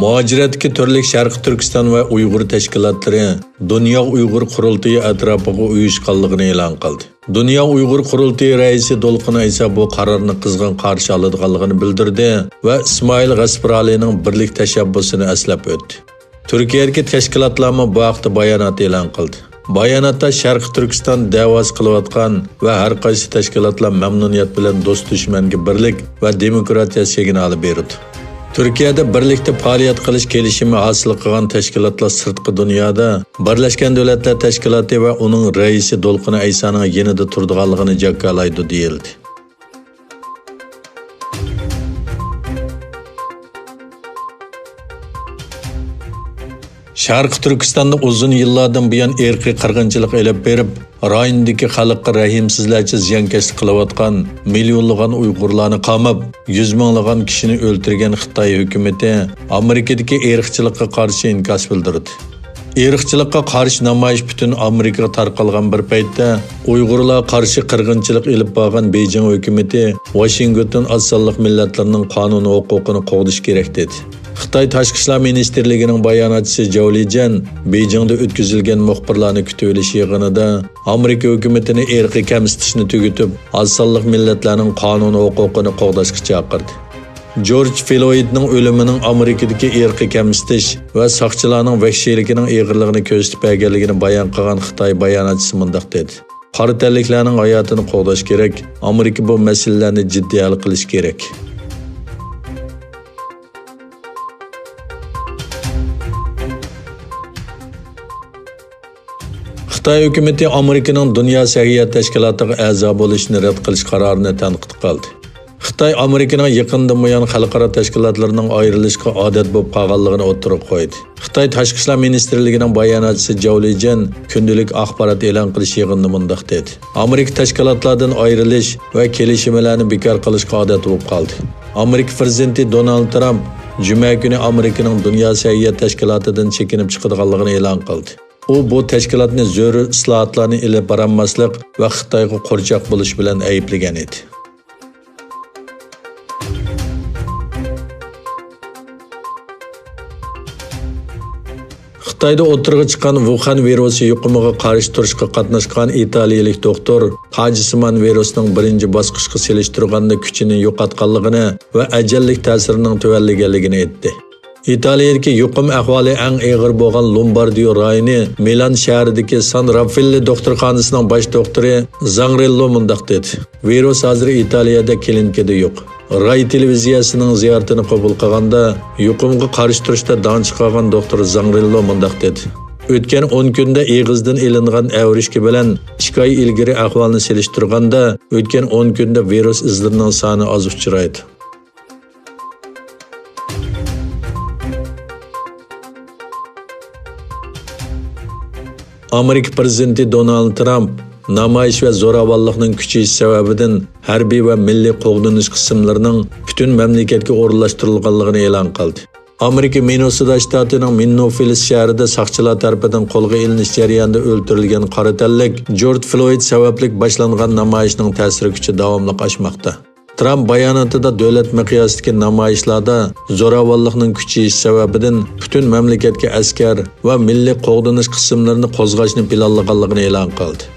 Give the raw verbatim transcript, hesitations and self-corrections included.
مۇھاجىرەتتىكى تۈرلۈك شەرقىي تۈركىستان ۋە ئۇيغۇر تەشكىلاتلىرى دۇنيا ئۇيغۇر قۇرۇلتىيى ئەتراپىغا ئۇيۇشقانلىقىنى ئېلان قىلدى. دۇنيا ئۇيغۇر قۇرۇلتىيى رەئىسى دولقۇن ئەيسا بۇ قارارنى قىزغىن قارشى ئالىدىغانلىقىنى بىلدۈردى ۋە ئىسمائىل غەسپىرالىنىڭ بىرلىك تەشەببۇسىنى ئەسلەپ ئۆتتى. تۈركىيەدىكى تەشكىلاتلارمۇ بۇ ھەقتە بايانات ئېلان قىلدى. باياناتتا شەرقىي تۈركىستان دەۋاسى قىلىۋاتقان ۋە ھەر قايسى تەشكىلاتلار مەمنۇنىيەت بىلەن دوست دۈشمەنگە بىرلىك ۋە دېموكراتىيە سىگنالى بېرىدۇ. تۈركىيەدە بىرلىكتە پائالىيەت قىلىش كېلىشىمى ھاسىل قىلغان تەشكىلاتلار سىرتقى دۇنيادا بىرلەشكەن دۆلەتلەر تەشكىلاتى ۋە ئۇنىڭ رەئىسى دولقۇن ئەيسانىڭ يېنىدا تۇرىدىغانلىقىنى جاكارلايدۇ، دېيىلدى. شەرقىي تۈركىستاندا ئۇزۇن يىللاردىن بۇيان ئىرقىي قىرغىنچىلىق ئېلىپ بېرىپ، رايوندىكى خەلققە رەھىمسىزلەرچە زىيانكەشلىك قىلىۋاتقان، مىليونلىغان ئۇيغۇرلارنى قاماپ، يۈز مىڭلىغان كىشىنى ئۆلتۈرگەن خىتاي ھۆكۈمىتى ئامېرىكىدىكى ئىرقچىلىققا قارشى ئىنكاس بىلدۈردى. ئىرقچىلىققا قارشى نامايىش پۈتۈن ئامېرىكىغا تارقالغان بىر پەيتتە، ئۇيغۇرلارغا قارشى قىرغىنچىلىق ئېلىپ بارغان بېيجىڭ ھۆكۈمىتى ۋاشىنگتون ئاز سانلىق مىللەتلەرنىڭ قانۇن ھوقۇقىنى قوغدىشى كېرەك، دېدى. خىتاي تاشقى ئىشلار مىنىستىرلىكىنىڭ باياناتچىسى جاۋ لىجيەن بېيجىڭدا ئۆتكۈزۈلگەن مۇخبىرلارنى كۈتۈۋېلىش يىغىنىدا ئامېرىكا ھۆكۈمىتىنى ئىرقىي كەمسىتىشنى تۈگىتىپ، ئاز سانلىق مىللەتلەرنىڭ قانۇن ھوقۇقىنى قوغداشقا چاقىردى. جورج فلويدنىڭ ئۆلۈمىنىڭ ئامېرىكىدىكى ئىرقىي كەمسىتىش ۋە ساقچىلارنىڭ ۋەھشىيلىكىنىڭ ئېغىرلىقىنى كۆرسىتىپ بەرگەنلىكىنى بايان قىلغان خىتاي باياناتچىسى مۇنداق دېدى: «قارا تەنلىكلەرنىڭ ھاياتىنى قوغداش كېرەك، ئامېرىكا بۇ مەسىلىلەرنى جىددىي ھەل قىلىشى كېرەك.» خىتاي ھۆكۈمىتى ئامېرىكىنىڭ دۇنيا سەھىيە تەشكىلاتىغا ئەزا بولۇشنى رەت قىلىش قارارىنى تەنقىد قىلدى. خىتاي ئامېرىكىنىڭ يېقىندىن بۇيان خەلقئارا تەشكىلاتلىرىنىڭ ئايرىلىشقا ئادەت بولۇپ قالغانلىقىنى ئوتتۇرىغا قويدى. خىتاي تاشقى ئىشلار مىنىستىرلىكىنىڭ باياناتچىسى جاۋ لىجيەن كۈندىلىك ئاخبارات ئېلان قىلىش يىغىنىدا مۇنداق دېدى: «ئامېرىكا تەشكىلاتلاردىن ئايرىلىش ۋە كېلىشىملەرنى بىكار قىلىشقا ئادەت بولۇپ قالدى.» ئامېرىكا پىرېزىدېنتى دونالد ترامپ جۈمە كۈنى ئامېرىكىنىڭ دۇنيا سەھىيە تەشكىلاتىدىن چېكىنىپ چىقىدىغانلىقىنى ئېلان قىلدى. ئۇ بۇ تەشكىلاتنى زۆرۈر ئىسلاھاتلارنى ئېلىپ بارالماسلىق ۋە خىتايغا قورچاق بولۇش بىلەن ئەيىبلىگەن ئىدى. خىتايدا ئوتتۇرىغا چىققان ۋۇخەن ۋىرۇسى يۇقۇمىغا قارشى تۇرۇشقا قاتناشقان ئىتالىيىلىك دوختۇر تاجسىمان ۋىرۇسنىڭ بىرىنچى باسقۇچقا سېلىشتۇرغاندا كۈچىنى يوقاتقانلىقىنى ۋە ئەجەللىك تەسىرىنىڭ تۆۋەنلىگەنلىكىنى ئېيتتى. ئىتالىيەدىكى يۇقۇم ئەھۋالى ئەڭ ئېغىر بولغان لومباردىيو رايونى مىلان شەھىرىدىكى سان راففېللې دوختۇرخانىسىنىڭ باش دوختۇرى زاڭرېللو مۇنداق دېدى: «ۋىرۇس ھازىر ئىتالىيەدە كلىنىكىدا يوق.» راي تېلېۋىزىيەسىنىڭ زىيارىتىنى قوبۇل قىلغاندا، يۇقۇمغا قارشى تۇرۇشتا داڭ چىقارغان دوختۇر زاڭرېللو مۇنداق دېدى: «ئۆتكەن ئون كۈندە ئېغىزدىن ئېلىنغان ئەۋرىشكە بىلەن ئىككى ئاي ئىلگىرى ئەھۋالنى سېلىشتۇرغاندا، ئۆتكەن ئون كۈندە ۋىرۇس ئىزلىرىنىڭ سانى ئاز ئۇچرايدۇ.» ئامېرىكا پىرېزىدېنتى دونالد ترامپ نامايىش ۋە زوراۋانلىقنىڭ كۈچىيىشى سەۋەبىدىن ھەربىي ۋە مىللىي قوغدىنىش قىسىملىرىنىڭ پۈتۈن مەملىكەتكە ئورۇنلاشتۇرۇلغانلىقىنى ئېلان قىلدى. ئامېرىكا مىننېسوتا شتاتىنىڭ مىننېفىلس شەھىرىدە ساقچىلار تەرىپىدىن قولغا ئېلىنىش جەريانىدا ئۆلتۈرۈلگەن قارا تەنلىك جورج فلويد سەۋەبلىك باشلانغان نامايىشنىڭ تەسىر كۈچى داۋاملىق ئاشماقتا. ترامپ باياناتىدا دۆلەت مىقياسىدىكى نامايىشلاردا زوراۋانلىقنىڭ كۈچىيىشى سەۋەبىدىن پۈتۈن مەملىكەتكە ئەسكەر ۋە مىللىي قوغدىنىش قىسىملىرىنى قوزغاشنى پىلانلىغانلىقىنى ئېلان قىلدى.